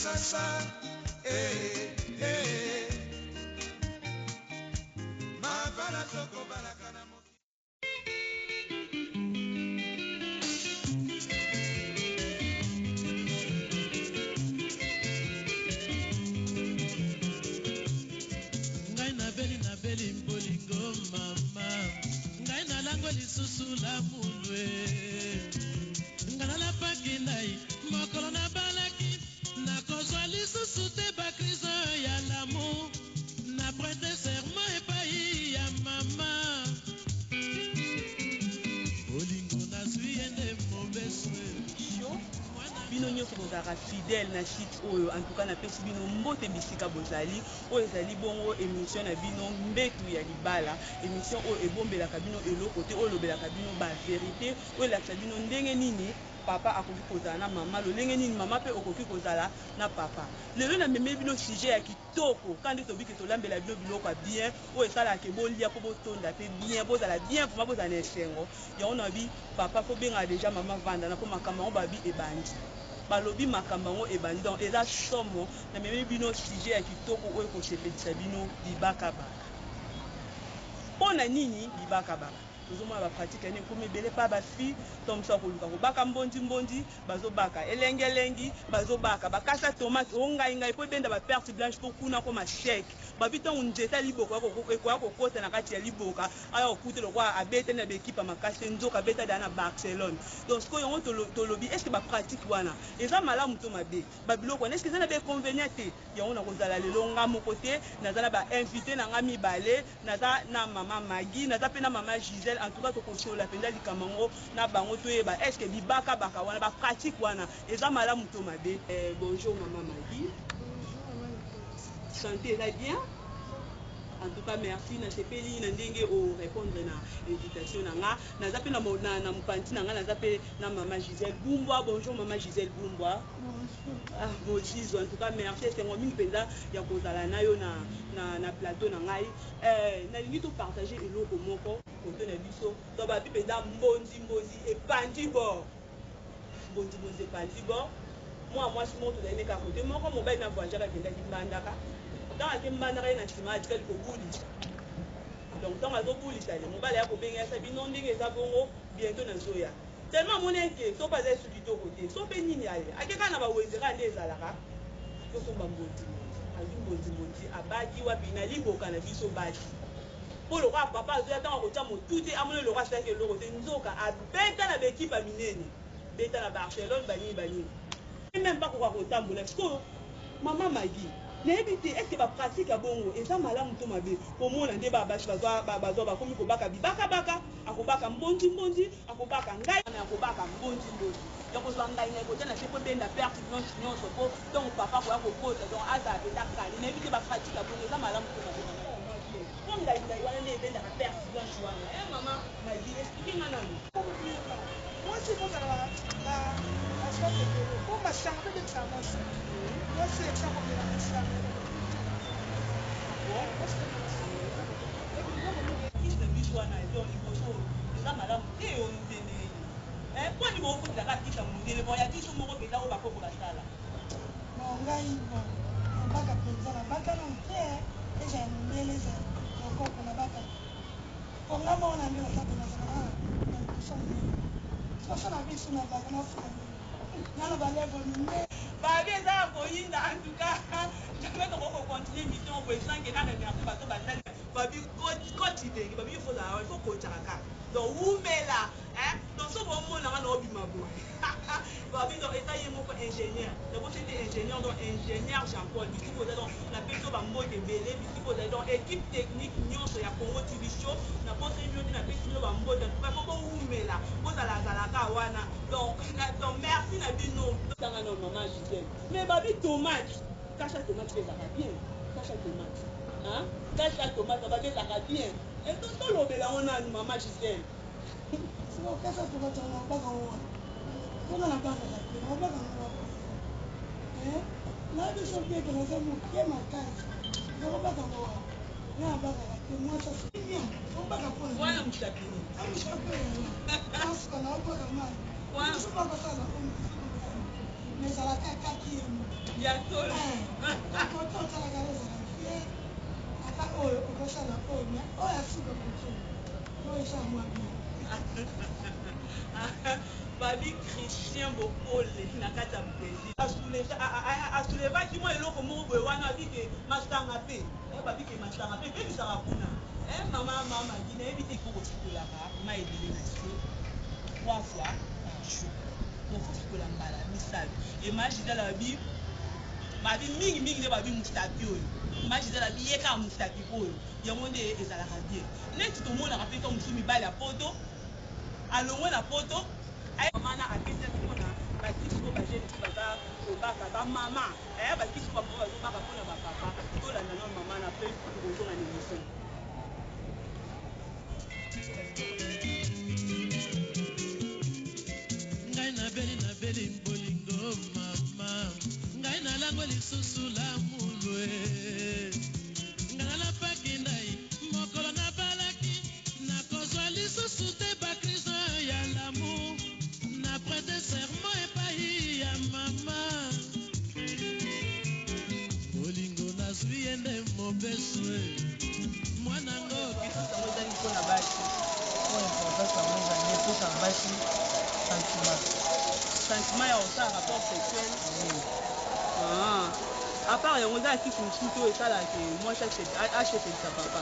Kinshasa eh, eh. Mabala tokobalaka na mokili. Ngai nabeli nabeli bolingo mama, ngai nalangwe lisusu lamulwe. Ngai nalapaki ndai mokolo nabalaki, nakozwa lisusu te bakrize ya lamu. Na prete serment epai ya mama, bolingo nazwi ye nde mobesu. Show bino nyonso bozalaka fidèle na site oyo. En tout cas, napesi bino mbote bisika bozali. Oyo ezali bongo émission na bino, Mbetu ya Libala, émission oyo ebombelaka bino eloko te, oyo elobelaka bino bavérité, oyo elakisa bino ndenge nini papa akoki kozala na mama, lolenge nini mama mpe okoki kozala na papa. Lelo namemeli bino sujet ya kitoko. Ka nde tobiki tolambela bino biloko ya bien oyo esalaka bolia mpo botonda mpe bien, bozala bien vraiment, bozala na esengo. Yango na babi papa fo bengaka déjà mama vanda na mpo makambo yango babi ebandi, balobi makambo yango ebandi. Donc eza somo. Namemi bino sujet ya kitoko oyo ekosepelisa bino: bibakabaka. Mpo na nini bibakabaka? Tozomona bapratique yani ekomi ebele pa bafille to mosu akoluka kobaka mbonzi-mbonzi, bazobaka elengi-elengi, bazobaka bakasa tomate o ngai ngai mpo ebenda baperte blanche, mpo kuna koma sec. Babi ntango nzete ya liboka ekoya kokota na kati ya liboka, aya kokute lokola abetani na baekipe ya makasi te, nzoka abeta da na Barcelone. Donc sikoyo yango tolobi: est ce que bapratique wana eza malamu to mabe? Babiloko wana, est ce que eza na bainconvénient te? Yango nakozala lelo nga moko te, naza na bainvité na nga mibale. Naza na mama Magi, naza mpe na mama Gisèle. En tout cas, tokosolola mpenza likambo yango na bango, toyeba est ce que bibakabaka wana, bapratique wana eza malamu to mabe. Bonjour mama Magi. Bonjour mama Nicole. Santé eza bien? En tout cas, merci, nasepeli na ndenge orépondre na invitation na nga. Naza mpe na mopanzi na nga, naza mpe na mama Gisèle Bumbwa. Bonjour mama Gisèle Bumbwa. Bonjour. Ah, bozizo. En tout cas, merci, esengo mingi mpenza ya kozala na yo na plateau na ngai. Nalingi topartage eloko moko kote na biso to babi mpenza mbonzi-mbonzi epandi bor, mbonzi-mbonzi epandi bor. Mwa mwasi moko tozali ne kaka kote moko, mobali na voyageaka, akendaki Mbandaka. Ntango ake Mbandaka, ye na nsima atikali kobulisa. Donc ntango azobulisa ye, mobali aya kobenga ye, asa bino ndenge eza bongo, bientôt nazoya. Tellement amoni eke so mpe aza esu kitoko te, so mpe nini, aye ake kaka na bawenze kaka nde ezalaka, tosomba mbonzimbonzi. Azwi mbonzimbonzi, abaki wapi? Na liboka na biso basi, mpo lokola papa azoya, ntango akotya motu te, amoni eloko asalaki eloko te, nzoka abeta na baekipe ya minene, beta na Barcelone, banini banini, même bakoka kotambola. Sikoyo mama Magi, nayebi te, est ce que bapratique ya bongo eza malamu to mabe? Komona nde basi bazwa bakomi kobaka bibakabaka, akobaka mbonzi-mbonzi, akobaka ngai, akobaka mbonzi-mbonzi ya kozwa ngai ngai kotia na se mpo ebenda perte blanche nyonso, mpo ntongo papa koya kokota, donc azala mpenza kali. Nayebi te, bapratique ya bongo eza malamu to mabe, mama? Mpo ngai ngai wana nde ebendaka perte blanche wana. Mama Magi, explique nga nano. Mwasi kozala na basoif ebele mpo masanga mpe ebebisaka mwasi. Mwasi esa komela masanga. Kisi na biso wana donc liboso eza malamu te. Oyo ndenge mponi bokotelaka kisi ya mondele, bon, ya biso moko mpenza oyo bakoko basala? Bon, ngai, bon, nabaka mpenza, nabaka nanu te. Ezala mondele, ezala bakoko, nabaka po nga moko na nde naza mpe nazalaka na liboso monene. Soso na biso nabaka nafuta nana balèvre minene. Babi eza ya koyinda. En tout cas, jamais tokoki kocontinue émission boye sans que na remercie bato basali. Babi kotidenge, babi il faut zala, il faut kotiaka kaka. Donc wumela. Donc so bomonanga na obima boye, babi donc eza ye moko ingénieur, nabosi ete ingénieur, donc ingénieur Jean Paul bisika ozali. Donc napesi yo bambote ebele bisika ozali. Donc équipe technique nyonso ya Congo TV Show, nabosani bino te, napesi bino bambote. En tout cas, faut bowumela, bozalazalaka wana. Donc merci na bino. Tanga na mama Gisèle, mais babi tomate, kasha tomate mpe ezalaka bien. Kasha tomate, hein? Kasha tomate babi ezalaka bien. Tolobela yango nanu, mama Gisèle. Soki okasa tomate yango, nabaka ngo wana mpona nabakaka te, nabaka ngo wapi? Nayebi so mpe eke naza moke makasi, nakobaka ngo wapi? Nga nabakaka te. Mwasi asinia obaka mpona Wana mosapi. Mosapi asuka naobaka mai mosusu bakosala. Mais ezalaka kaki ye moko. Ya solo. Kote osalaka ezala fier, ata oyo okosala oyo, mais oyo asuka kote oyo esala mwa bien. Babi Christian Bokole na kati ya Brésil asoulevaki mwa eloko moko boye wana, abike masanga mpe babike masanga mpe ebebisaka kuna. Mama mama gi nayebi te, ifo kosukolaka mai ebele na se trois fois par jour, donc fo sukola mbala misato. Ema Gisele babi babi mingimingi nde babi mosapi oyo. Ma Gisele abi ye kaka mosapi oyo, yango nde ezalaka bien. Neti tomonaka mpe to mosusu mibali ya poto alongwe na poto, mama na apesaki mpona bakisi oyo bajeunes mpe baza kobaka, bamama aya bakisi oyo bamama bazobaka mpona bapapa. Tolanda nano mama na mpe tokozonga na émission. Ngai nabeli, nabeli bolingo mama, ngai nalangwe lisusu lamulwe. Ngai nalapaki ndai mokolo nabalaki, nakozwa lisusu te bacrises ya l'amour. Na prêter serment epai ya mama, bolingo nazwi ye nde mobesu mwanango. Yango ezali mpona basi. Oyo importance yango ezali epesaka basi sentiment. Sentiment ya kosala rapport sexuel. Ah. À part yango, eza ya kisi mosusu oyo esalaka mwasi asepelisa papa?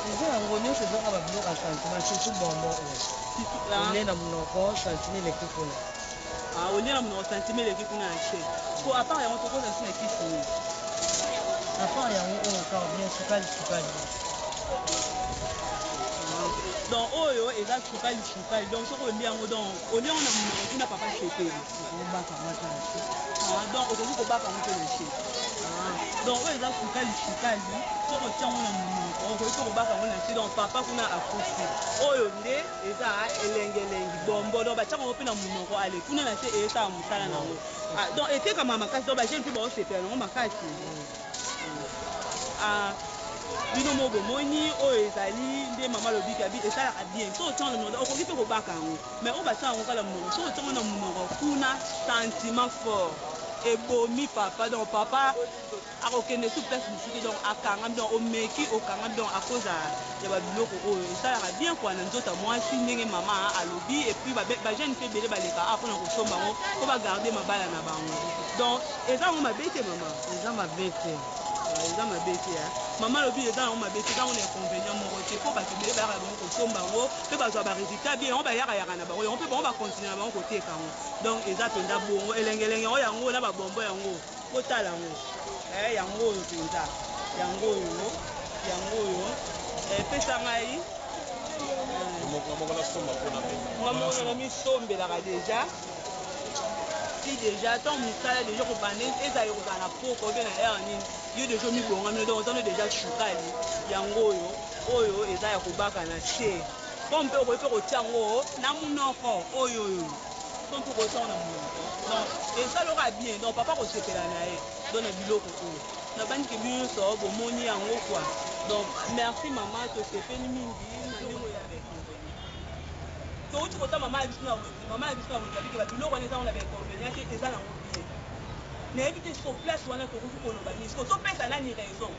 Eza yango nyonso, ezaka babiloko ya sentiment, surtout bonbon oyo olie na monoko, sentiment eleki kuna. Olie na monoko, sentiment eleki kuna na se. Po à part yango, tokoza si na kisi nini? À part yango, oyo kaka bien, sukali sukali. Donc oyo eza sukali sukali, donc soki olia yango, donc olia yango na monoko kuna, papa sepeli. Okobaka mwata na se. Donc okoki kobaka yango mpe na se. Donc oyo eza sukali sukali, soki otia yango na monoko, okoki mpe kobaka yango na se, donc papa kuna akufi. Oyo nde eza elengelengi, bombo, donc batiaka yango mpe na monoko, ale kuna na se eyesala mosala na yango. Donc etekama makasi, donc bajeunes mpe baosepela nango makasi. Bino mo bomoni, oyo ezali nde mama alobiki abi esalaka bien. So otiango na monoko, okoki mpe kobaka yango, mais oyo batia yango kala monoko, so otiango na monoko kuna, sentiment fort ebomi papa, donc papa akokende sur place mosusu te, donc akangami, donc omeki okangami. Donc à cause ya babiloko oyo esalaka bien kwa na nzoto ya mwasi, ndenge mama alobi. Et puis bajeunes mpe ebele baleka a mpona kosomba yango mpo bagarder mabala na bango. Donc eza yango mabe te, mama? Eza mabe te. Eza mabe te. Mama alobi eza yango mabe te, eza yango na inconvénient moko te, mpo bato ebele bayaka bango kosomba yango mpe bazwa barésultat bien. Yango bayakayaka na bango yango mpe bango bacontinuer na bango koteka yango. Donc eza mpenza bongo, elengelenge yango, yango na babombo yango, kotala yango, yango oyo mpenza, yango oyo, yango oyo epesa ngai nga moko na misombelaka déjà. Si déjà ntango mosala déjà kobanda, ezali kozala na poko obe na heure nini, yo déjà omibongami, donc ozano déjà sukali yango oyo. Oyo eza ya kobaka na se po mpe okoki mpe kotia yango na monoko oyo, oyo to mpe kotia yango na monoko, donc esalaka bien, donc papa kosepela na ye. Donc na biloko oyo nabandiki, bino nyonso bomoni yango quoi. Donc merci mama, tosepeli mingi na ndenge oyo ya bainconvénient. Touti kota mama ya biso, mama ya biso na moto abiki babiloko wana eza ngo na bainconvénient te, eza nango bien. Nayebi te sur place wana tokoki koloba nini, siko topesa nani raison,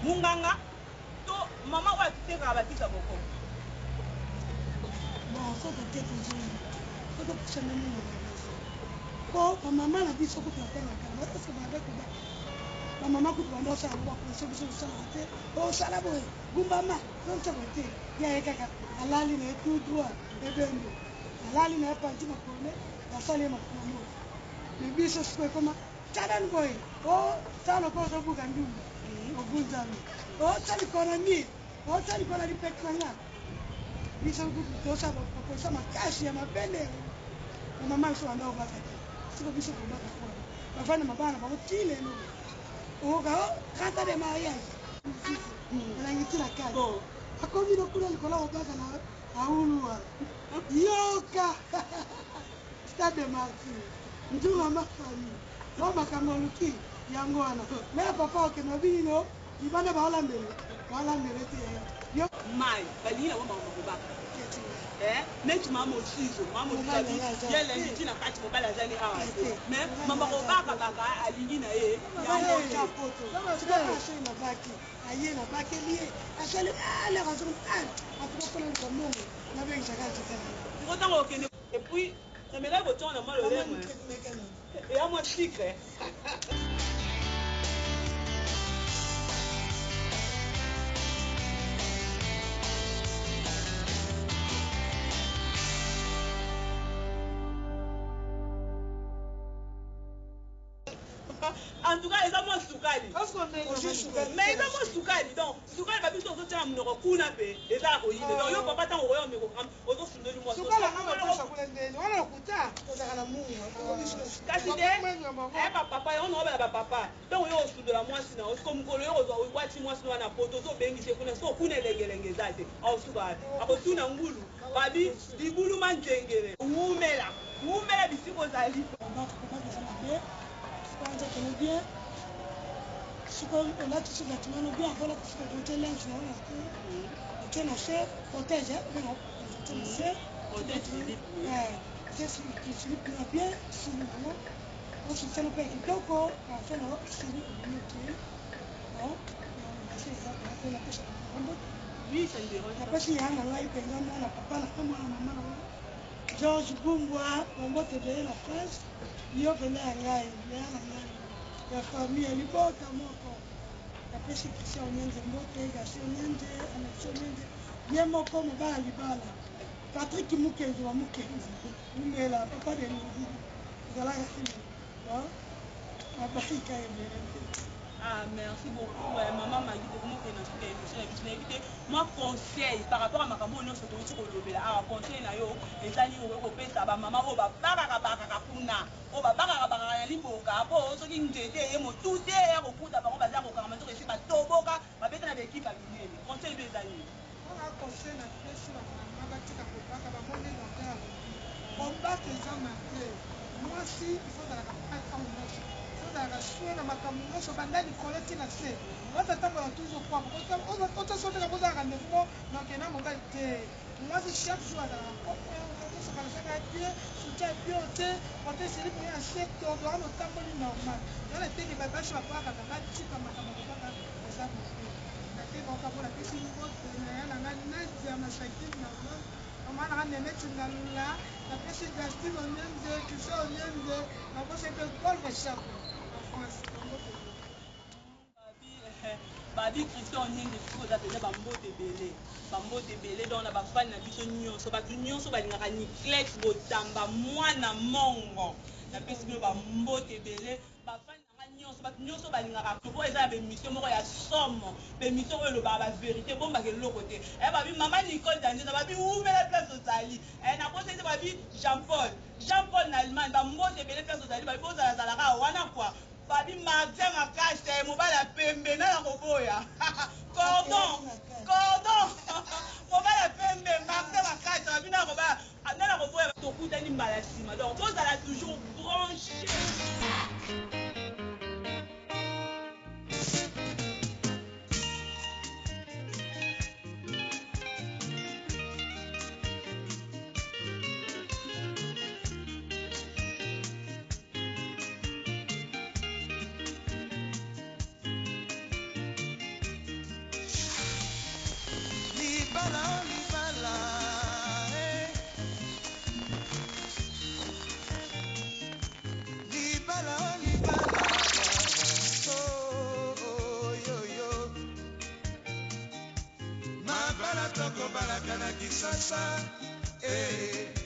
munganga to mama oyo atitekaka bakisa boko? Bon, so toke tozongi, so topusana mingi na raison, po bamama na biso kutu batangaka baeske banda kobaka, bamama kutu banda osala ngo, bakonse biso tosalaka te. Osala boye, gumbama, zonsa boye te. Ye aye kaka, alali na ye tout droit, ebembe alali na ye, panti makolo ne basali ye makolo moko. Mais biso sikoyo ekoma tya nanu boye, o sala lokola ozobuka ndumba, ogunzami, otya likolo na mire, otya likolo na lipeki na nga. Biso kutu tosala baproposition makasi ya mabende. Bamama biso banda kobaka te, siko biso kobaka kwana bafanda mabala na bango ti lelo, oyoka o 30 ans de mariage mosusu elangi ti na kati akomi lokula likolo kobaka na auluwa. Yoka Stade des Martyrs, nzunga mafami o makambo oluki yango wana. Me papa okende babinino libanda baolambela. Walambele te yo. Mai balingi nango makambo kobaka neti mama Mosizo, mama Mosizo ye elengi ntina kati, mobali azali awa te, mais mama kobakabaka alingi na ye yango te. Soki nabaki, aye, nabakeli ye, asali alaka, soki atuka mpona mbongo, nabengisaka atikala. Siko ntango okende, et puis namelaki kotianga na mwa lolemo eya mwa sucre. En tout cas eza mwa sukali, mais eza mwa sukali. Donc sukali babiso ozotia na monoko kuna mpe eza ya koyinda. Donc yo papa, ntango okoya omeko, ozosundoli mwasi. Ozalaka na mungu. Kasi te bapapa yango na obala bapapa. Ntango yo osundola mwasi na yo, siko mokolo yo kozwa okwati mwasi na wana poto, ozobengisi kuna, siko kuna elengelenge eza te, aosuka wapi? Akotuna ngulu babi libuluma nzengele. Wumela, wumela bisika ozali. Kobaka eza mabe. Kwanza tolo bien, soki olati sous-vêtement no bien, akolata soki otie linge na yo na se, otie na se protège, obenga otie na se. Protège. Otie slip na bien, sili nango, osutien mpe kitoko, afe na sili, obimi, okei. Bon, basi eza mpe napesa mbote. Oui, ça ne dérange pas. Napesi ya na ngai mpenza, mwana papa na nga, mwana mama na nga, George Bumbwa, bambote ebele na France. Yo mpenza ya ngai, ya na ngai, ya famille, ya libota moko. Napesi Christian Onyenze mbote, Gasi Onyenze, Alexi Onyenze, ye moko mobala libala, Patrik Mukenzi wa Mukenzi, umela papa de midi, ezalaka bon, babarika ebele. Ah, merci beaucoup, maman Magui. Tokomokende na suka émission na biso. Nayebi te, mwa conseil par rapport à makambo oyo nyonso touti kolobela awa, conseil na yo ezali okoki kopesa bamama oyo babakaka bakaka kuna, oyo babakaka bakaka na liboka, mpo soki nzete eye motu te ya kokuta bango, baza kokangama, nzoka esi batoboka, babeta na baekipe ya minene, conseil mpe eza nini? Mpona conseil napesi bamama, batika kobaka. Bamoni docteur alobi kobaka eza mabe. Mwasi ifo ozalaka prêt ntango nyonso, ifo ozalaka soin na makambo nyonso, banda likolo ntina se. Mwasi atambola toujours propre, otosoteka kozalaka rendez-vous mo nakenda mobali te. Mwasi chaque jour azalaka propre, tosokana saka ya bien, soutien ya bien te, ote slip ya se, wana otamboli normal. Wana teke basi babwakaka, batika makambo kobaka, eza mabe. Nate napesi mbote na ya nanga Nadia Masakili na Londres, mama nanga Neneti Ngalula, napesi Gastin Onyenze, Christian Onyenze, naposi mpe Paul Bashako na France, bambote. Babi Christian Onyenge, biso oza mpenza, bambote ebele, bambote ebele. Donc na bafani na biso nyonso, bato nyonso balingaka Niclex Botamba mwana mongo, napesi bino bambote ebele. Bafani nanga nyonso, bato nyonso balingaka po eza na baémission moko ya somo, baémission oyo elobaka bavérité, bombaka eloko te. Babi mama Nicole Danzeza, babi wumela place ozali. Nakosi ete babi Jean Paul, Jean Paul na Allemagne, bambote ebele place ozali. Babi bozalazalaka wana kua. Babi Martin Makasi, mobali ya pembe, nana koboya cordon cordon, mobali ya pembe Martin Makasi, babi nana koboya, nana koboya. Tokutani mbala nsima, donc tozala toujours branché. Libala, oh libala, eh. Libala, oh libala, oh, oh, yo, yo. Mabala tokobalaka na Kisasa, eh.